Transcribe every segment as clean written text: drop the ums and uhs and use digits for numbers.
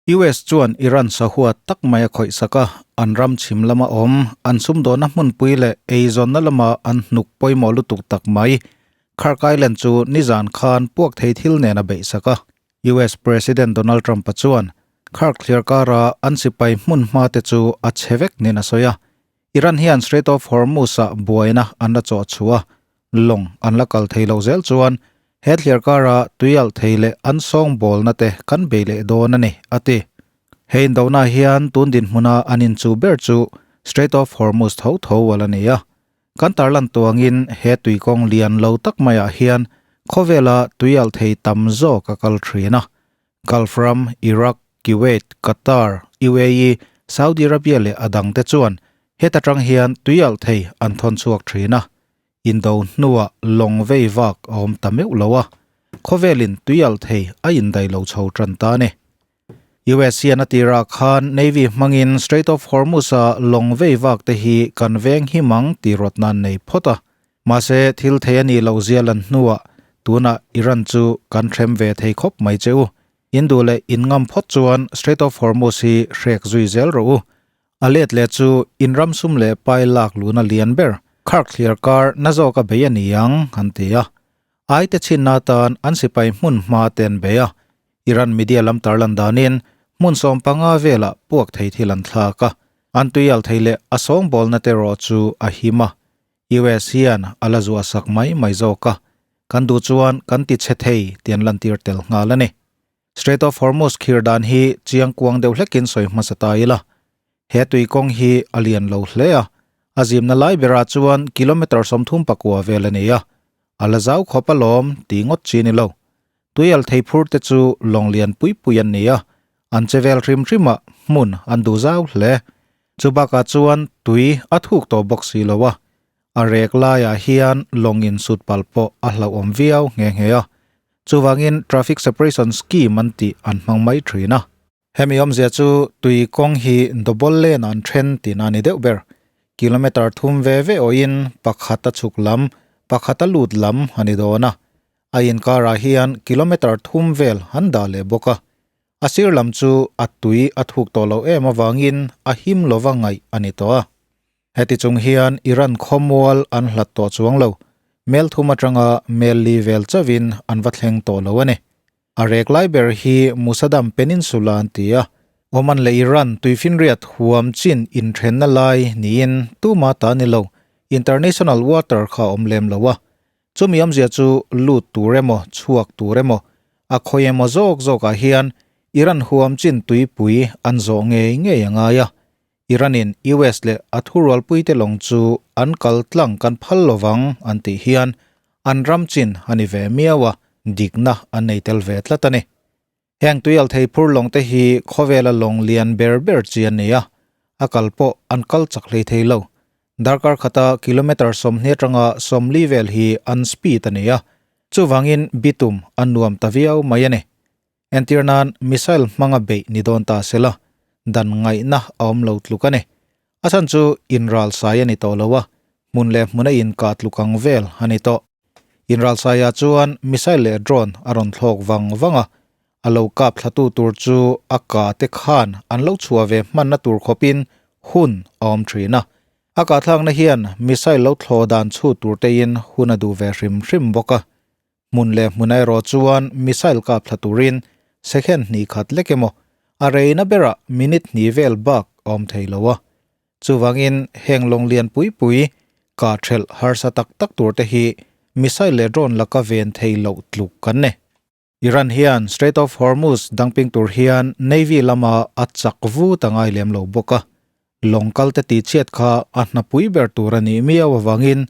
US chuan Iran sahua tak mai a khawihsak a, an ram chhim lama awm, an sumdawnna hmunpui leh eizawnna lama an hnuk pawimawh lutuk tak mai Khark Island chu nizan khan puak thei thil nen a beihsak a. US President Donald Trump-a chuan Khark thliar kara an sipai hmun hma te chu a chhe vek nen a sawi a. Iran hian Strait of Hormuz-ah buaina an la chawh chhuah a, lawng an la kal thei lo zel chuan he thliar kara tui alh thei leh an sawngbawlna te kan bei leh dawn a ni, a ti. He indona hian tun dinhmuna an inchuh ber chu Strait of Hormuz tho tho a la ni a. Kan tarlan tuangin he tuikawng lian lo tak maiah hian khawvela tui alh thei tam zawk a kal thin a. Gulf ram, Iraq, Kuwait, Qatar, UAE, Saudi Arabia leh a dangte chuan heta tang hian tui alh thei an thawn chhuak thin a. Indo hnuah lawng vei vak a awm ta meuh lo a, khawvelin tui alh thei a indaih lo chho tan ta a ni. US hian a tirah khan Navy hmangin Strait of Hormuz-a lawng vei vak te hi kan veng him ang tih rawtna an nei phawt a. Mahse, thil thei a nih loh zia lan hnuah tunah Iran chu kan hrem ve thei khawp mai che u. In duh leh in ngam phawt chuan Strait of Hormuz hi hrek zui zel rawh u. A let leh chu in ram sum leh pai lak luna lian ber Khark thliar kar na zawka bei a ni ang, an ti a. Ai te chhinna atan an sipai hmun hma te an bei a. Iran media lam tarlan danin hmun 15 velah puak thei thil an thlak a. An tuial thei leh a sawngbawlna te erawh chu a him a. US hian a la zuah sak mai mai zawk a. Kan duh chuan kan ti chhe thei tih an lantir tel nghal a ni. Strait of Hormuz khir dan hi chiang kuang deuh hlekin sawi hmasa ta ila. He tui kawng hi a lian lo hle a, a zimna lai berah chuan kilometre 39 vel a ni a, a la zau khawp alawm tih ngawt chi a ni lo. Tui al thei phur te chu lawng lian pui pui an ni a, an che vel hrim hrimah hmun an duh zau hle. Chu bakah chuan tui a thuk tawh bawk si lo a, a rek laiah hian lawng insut palh pawh a hlauhawm viau nghe nghe a. Chuvangin traffic separation scheme an tih an hmang mai thin a. Hemi awmzia chu tui kawng hi double lane an then tihna a ni deuh ber. Kilometre thum ve ve awhin pakhat a chhuk lam, pakhat a lut lam a ni dawn a. A inkarah hian kilometre thum vel an dah leh bawk a. A sir lam chu a tui a thuk tawh loh em avangin a him lova ngaih a ni tawh a. Heti chung hian Iran khawmual an hlat tawh chuang lo. Mel thum atanga mel li vel chauhin an va thleng tawh lo a ni. A rek lai ber hi Musadam Peninsula an ti a, Oman leh Iran tuifinriat huam chin inthenna lai niin tuma ta ni lo, international water kha a awm lem lo a. Chumi awmzia chu lut tur emaw chhuak tur emaw a khawi emaw zawk zawkah hian Iran huam chin tuipui an zawh ngei ngei a ngai a. Iran-in US leh a thurualpuite lawng chu an kal tlang kan phal lovang an tih hian an ram chin a ni ve miau a, dikna an nei tel ve tlat a ni. Heng tuial thei phur lawng te hi khawvela lawng lian ber ber chi an ni a, a kal pawh an kal chak hlei thei lo. Darkar khata kilometre 20 atanga 40 vel hi an speed a ni a, chuvangin bitum a nuam ta viau mai a ni. Entir nan missile hmanga beih ni dawn ta se la, dan ngaihna a awm lo tluk a ni. A chhan chu inral sai a ni tawh lo a, hmun leh hmuna inkah tluk ang vel a ni tawh. Inral saiah chuan missile leh drone a rawn thlawk vang vang a, a lo kap thlatu tur chu a ka te khan an lo chhuah ve hmanna tur khawpin hun a awm thin a. A kahthlakna hian missile lo thlawh dan chhut tur tein hun a duh ve hrim hrim bawk a. Hmun leh hmun erawh chuan missile kap thla turin second hnih khat lek emaw a reina berah minute hnih vel bak a awm thei lo a. Chuvangin heng lawng lian pui pui kah thelh harsa tak tak tur te hi missile leh drone laka ven thei loh tluk kan ni. Iran hian Strait of Hormuz dangping tur hian Navy lama a chak vut a ngai lem lo bawk a. Lawng kal te tih chhiat kha a hnapui ber tur a nih miau avangin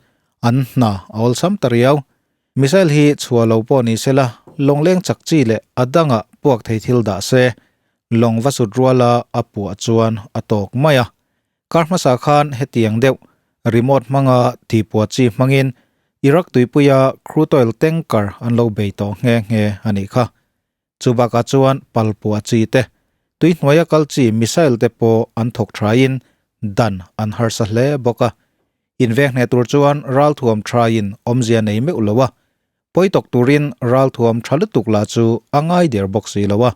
an hna a awlsam ta riau. Missile hi chhuah lo pawh ni sela, lawngleng chak chi leh a dangah puak thei thil dah se, lawng va sut ruala a puah chuan a tawk mai a. Kar hmasa khan hetiang deuh remote hmanga tihpuah chi hmangin Iraq tuipuia crude oil tanker an lo bei tawh nghe nghe a nih kha. Chu bakah chuan palpuah chi te, tui hnuaia kal chi missile te pawh an thawk thain dan an harsa hle bawk a. Inveng hneh tur chuan ralthuam thain awmzia nei meuh lo a, pawi tawk turin ralthuam tha lutuk lah chu a ngai der bawk si lo a.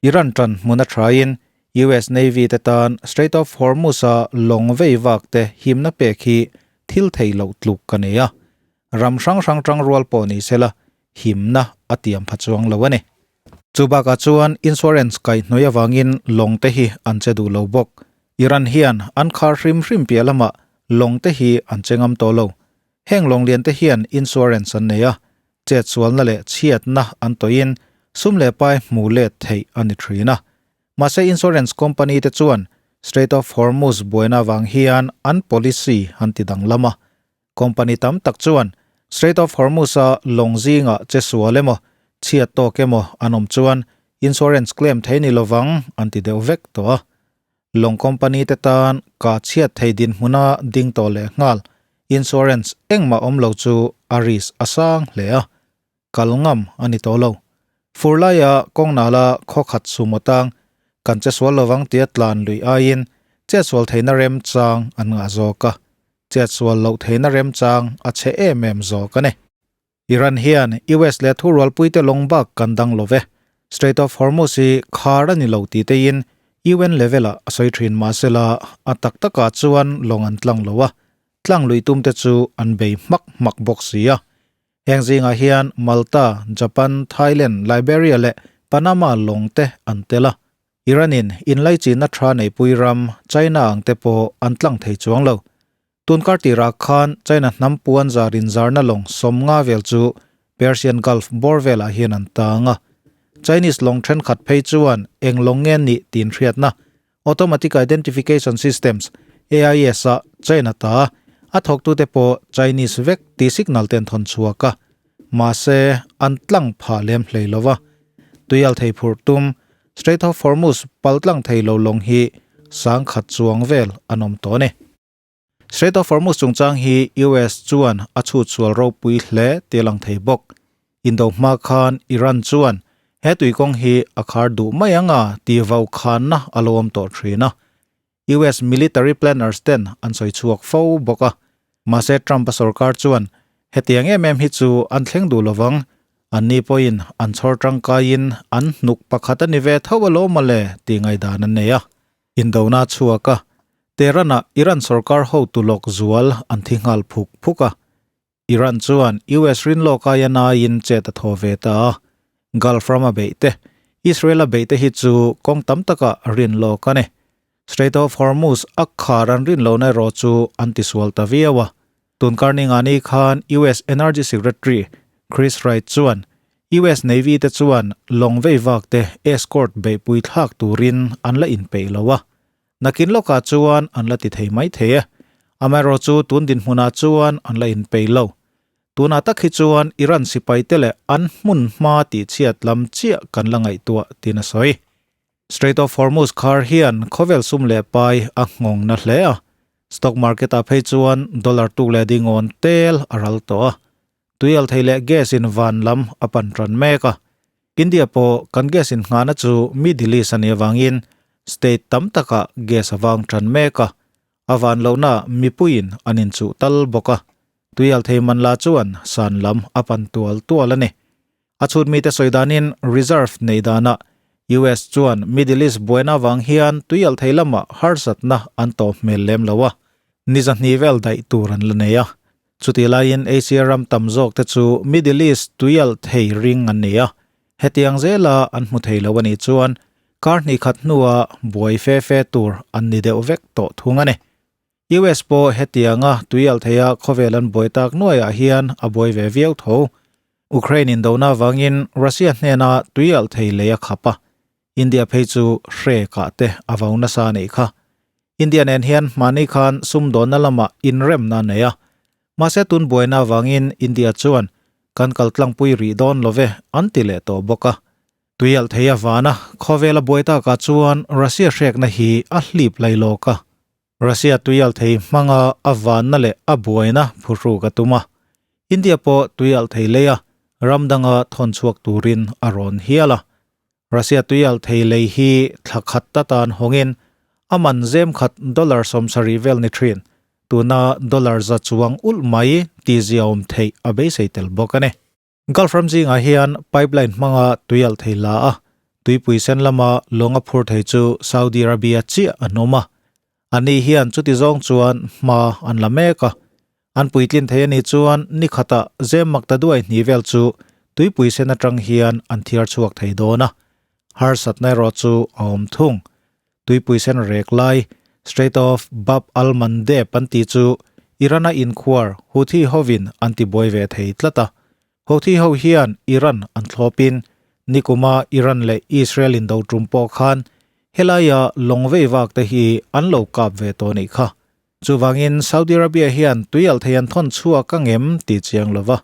Iran tan hmun a thain US Navy te tan Strait of Hormuz-a lawng vei vak te himna pek hi thil thei loh tluk ka nei a. Ram hrang hrang tangrual pawh ni sela himna a tiam pha chuang lo a ni. Chu bakah chuan insurance kaihhnawih avangin lawng te hi an che duh lo bawk. Iran hian an khar hrim hrim piah lamah lawng te hi an che ngam tawh lo. Heng lawng lian te hian insurance an nei a, chetsualna leh chhiatna an tawhin sum leh pai hmu let theih a ni thin a. Mahse insurance company te chuan Strait of Hormuz buaina avang hian an policy an ti danglam a. Company tam tak chuan Strait of Hormuz-a lawng zingah che sual emaw, chhiat tawk emaw an awm chuan insurance claim thei ni lovang an ti deuh vek tawh a. Lawng company te tan ka chhiat thei dinhmuna ding tawh leh nghal insurance engmah awm lo chu a risk a sang hle a, kal ngam a ni tawh lo. Fur laia kawng nala khaw khat sumo tang kan che sual lovang tia tlan lui aiin chetsual theihna remchang an ngah zawk a, chetsual loh theihna remchang a chhe em em zawk a ni. Iran hian US leh thurualpuite lawng bak kan dang lo ve. Strait of Hormuz hi khar a ni lo tih teiin UN level-ah a sawi thin mahsela a tak takah chuan lawng an tlang lo a, tlang lui tumte chu an bei hmak hmak bawk si a. Heng zingah hian Malta, Japan, Thailand, Liberia leh Panama lawng te an tel a. Iran-in inlaichinna tha neipui ram China ang te pawh an tlang thei chuang lo. Tunkar tirah khan China hnam puan zar inzarna lawng 50 vel chu Persian Gulf bawr velah hian an tang a. Chinese lawng thenkhat phei chuan eng lawng nge nih tiin hriatna Automatic Identification Systems, AIS, a China ta a thawktute pawh Chinese vek tih signal te an thawn chhuak a. Mahse, an tlang phah lem hlei lo va. Tuial thei phurh tum Strait of Hormuz pal tlang thei lo lawng hi 10,000 chuang vel an awm tawh a ni. Strait of Hormuz chungchang hi US chuan a chhutsual ropui hle tih a lang thei bawk. Indo hma khan Iran chuan he tuikawng hi a khar duh mai ang a tih vau khanna a lo awm tawh thin a. US military planners ten an sawi chhuak fo bawk a. Mahse Trump-a sorkar chuan hetiang em em hi chu an thleng duh lovang, anni pawhin an chhawr tangkaiin an hnuk pakhat a ni ve tho alawm mawle tih ngaihdan an nei a. Indona chhuak a, Tehran-ah Iran sorkar hotu lawk zual an thi nghal phuk phuk a. Iran chuan US rinlawk aia naiin chet a thaw ve ta a, Gulf rama beih te, Israel-a beih te hi chu kawng tam takah rinlawk a ni. Strait of Hormuz a khar an rinlohna erawh chu an tisual ta viau a. Tunkar ningani khan US Energy Secretary Chris Wright chuan US Navy te chuan lawng vei vak te escort beihpui thlak turin an la inpeih lo a, nakin lawkah chuan an la ti thei mai thei e. Amaherawh chu tun dinhmunah chuan an la inpeih lo. Tunah tak hi chuan Iran sipai te leh an hmun hma tihchhiat lam chiah kan la ngaihtuah tiin a sawi. Strait of Hormuz khar hian khawvel sum leh pai a nghawng na hle a, stock market ah phei chuan dollar tuk leh dingawn tel a ral tawh a, tuial thei leh gas in van lam a pan tan mek a. India pawh kan gas in nghahna chu Middle East a nih avangin state tam takah gas a vang tan mek a, a van lohna mipuiin an inchuh tal bawk a, tuial thei man la chuan san lam a pan tual tual a ni. A chhut mite sawi danin reserve nei danah US chuan Middle East buaina avang hian tuialh thei lamah harsatna an tawh hmel lem lo a, ni zahnih vel daih tur an la nei a. Chutih laiin Asia ram tam zawk te chu Middle East tuialh thei ring an ni a, hetiang zela an hmu thei lo a nih chuan kar hnih khat hnua buai fe fe tur an ni deuh vek tawh thung a ni. US pawh hetianga tuialh theia khawvel an buai tak nuaiah hian a buai ve viau tho. Ukraine indona avangin Russia hnena tuialh thei lei a khap a, India phei chu hre kah te a vau nasa a neih kha. India nen hian hmani khan sumdawnna lamah inremna a nei a, mahse tun buaina avangin India chuan kan kal tlangpui rih dawn lo ve an ti leh tawh bawk a. Tuialh thei avana khawvel a buai takah chuan Russia hrekna hi a hlip lai lawk a. Russia tuialh thei hmanga a vanna leh a buaina phuhruk a tum a, India pawh tuialh thei lei a ram danga thawn chhuak turin a rawn hial a. Russia tuialh thei lei hi thla khat ta tan hawngin a man zem khat dollar 70 vel ni thin, tuna dollar za chuang ulh mai tihziaawm theih a beisei tel bawk a ni. Gulf ram zingah hian pipeline hmanga tuialh thei la a, Tuipui sen lama lawng a phur thei chu Saudi Arabia chiah an awm a. Ani hian chuti zawng chuan hma an la mek a. An puitlin thei a nih chuan ni khatah zem mak ta duai hnih vel chu tuipui sen atang hian an thiar chhuak thei dawn a. Harsatna erawh chu a awm thung. Tuipui sen rek lai Strait of Bab al-Mandeb an tih chu Iran-a inkhuar Houthi hovin an tibuai ve thei tlat a. Houthi ho hian Iran an thlawpin nikuma Iran leh Israel indo tum pawh khan helaia lawng vei vak te hi an lo kap ve tawh nih kha. Chuvangin Saudi Arabia hian tuialh thei an thawn chhuak a ngem tih chiang lova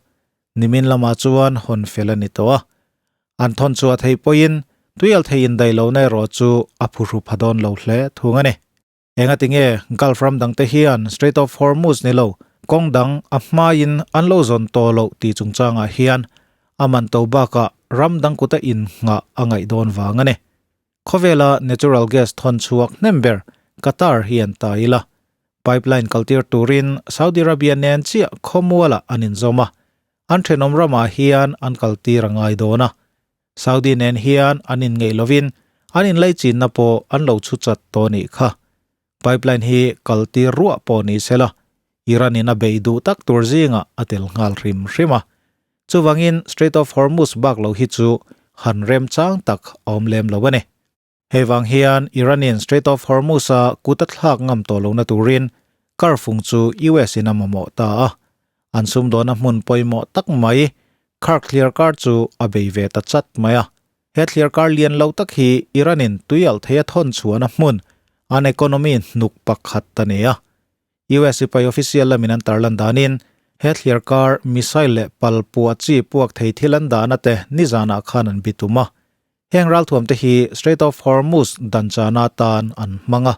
nimin lamah chuan hawn fel a ni tawh a. An thawn chhuah theih pawhin tuialh thei indaih lohna erawh chu a phuhru pha dawn lo hle thung a ni. Engati nge Gulf ram dangte hian Strait of Hormuz ni lo kawng dang a hmain an lo zawn tawh loh tih chungchangah hian a man to bakah ram dang kuta innghah a ngaih dawn vang a ni. Khawvela natural gas thawn chhuak hnem ber Qatar hi an ta ila. Pipeline kaltir turin Saudi Arabia nen chiah khawmualah an inzawm a, an thenawm ramah hian an kaltir a ngai dawn a. Saudi nen hian an inngeih lovin an inlaichinna pawh an lo chhu chat tawh nih kha. Pipeline hi kaltir ruah pawh ni sela, Iran in a beih duh tak tur zingah a tel nghal hrim hrim a. Chuvangin Strait of Hormuz bak lo hi chu han remchang tak a awm lem lo a ni. Hei vang hian Iran in Strait of Hormuz a kut a thlak ngam tawh lohna turin kar fung chu US in a mamawh ta a. An sumdawnna hmun pawimawh tak mai Kharg thliar kar chu a bei ve ta chat mai a. He thliar kar lian lo tak hi Iran in tuialh thei a thawn chhuahna hmun an economy hnuk pakhat a ni a. US sipai official lamin an tarlan danin he thliar kar missile leh pal puah chi puak thei thil an dahna te nizanah khan an bitum a. Heng ralthuam te hi Strait of Hormuz danchana atan an hmang a,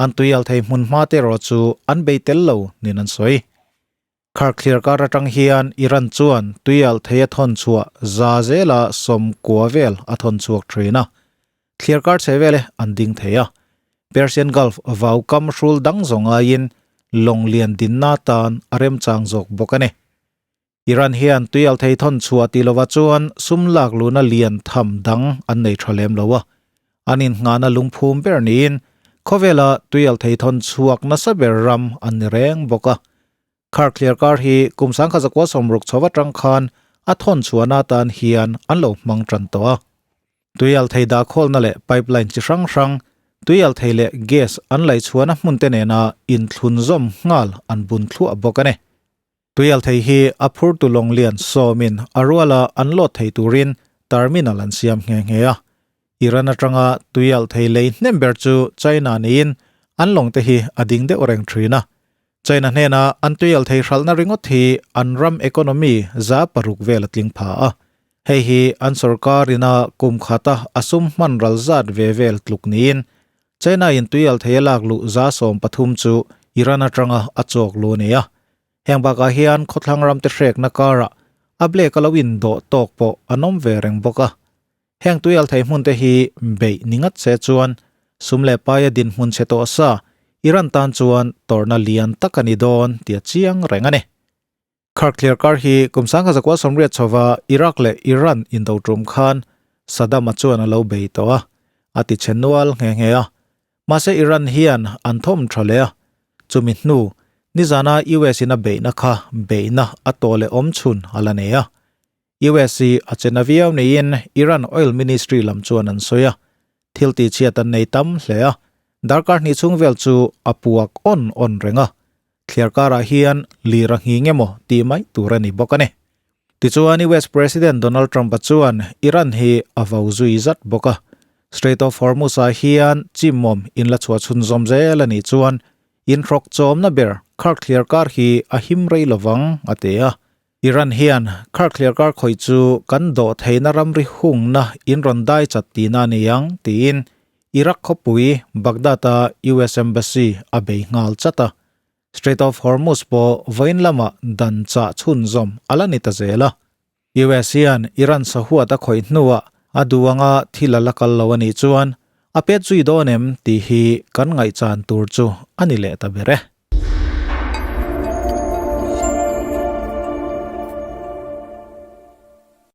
an tuial thei hmun hma te erawh chu an bei tel lo niin an sawi. Khar thliar kar atang hian Iran chuan tuial thei a thawn chhuah za zela sawmkua vel a thawn chhuak thin a. Thliar kar chhe vel e an ding thei a. Persian Gulf vau kam hrul dang zawng aiin lawng lian dinna tan a remchang zawk bawk a ni. Iran hian tuial thei thawn chhuah tih lova chuan sum lak luhna lian tham dang an nei tha lem lo a. An innghahna lungphum ber niin khawvela tuial thei thawn chhuak nasa ber ram an ni reng bawk a. Khar thliar kar hi kum sangkhat zakua sawmruk chho atang khan a thawn chhuahna atan hian an lo hmang tan tawh a. Tuial thei dahkhawlna leh pipeline chi hrang hrang, tuial thei leh gas an laih chhuahna hmun te nena inthlun zawm nghal an bun thluah bawk a ni. Tuial thei hi a phurtu lawng lian sawmin a ruala an lawt thei turin terminal an siam nghe nghe a. Iran atanga tuial thei lei hnem ber chu China niin an lawng te hi a ding deuh reng thin a. China hnena an tuial thei hralhna ringawt hi an ram economy 6% vel a tling pha a. Hei hi an sorkar ina kum khata a sum hman ral zat ve vel tluk niin China in tuial thei a lak luh 13% chu Iran atanga a chawk lu a ni a. Heng bakah hian khawthlang ram te hrekna karah a blek a lo indawh tawk pawh an awm ve reng bawk a. Heng tuial thei hmun te hi beih ni ngat se chuan sum leh paia dinhmun chhe tawh sa Iran tan chuan tawrhna lian tak a ni dawn tih a chiang reng a ni. Kharg thliar kar hi kum 1980 chhova Iraq leh Iran indo tum khan Saddam-a chuan a lo bei tawh a, a ti chhe nual nghe nghe a. Mahse Iran hian an thawm tha leh a, chumi hnu nizana US in a beihna kha beihna a tawh leh awm chhun a la nei a. US hi a chena viau niin Iran Oil Ministry lam chuan an sawi a, thil tihchhiat an nei tam hle a, darkar hnih chhung vel chu a puak awn awn reng a, thliar karah hian lir a nghing emaw tih mai tur a ni bawk a ni. Tichuan US President Donald Trump-a chuan Iran hi a vo zui zat bawk a, Strait of Hormuz-ah hian chimawm inla chhuah chhunzawm zel a nih chuan inhrawk chawmna ber khark thliar kar hi a him rei lovang a ti a. Iran hian khar thliar kar khawih chu kan dawh theihna ramri hungna in rawn dai chat tihna a ni ang tiin Iraq khawpui Baghdad-a US Embassy a bei nghal chat a. Strait of Hormuz pawh vawiin lamah dan chah chhunzawm a la ni ta zel a. US hian Iran sahuat a khawih hnuah a duh anga thil a la kal lo a nih chuan a pet zui dawn em tih hi kan ngaihchan tur chu a ni leh ta ber e.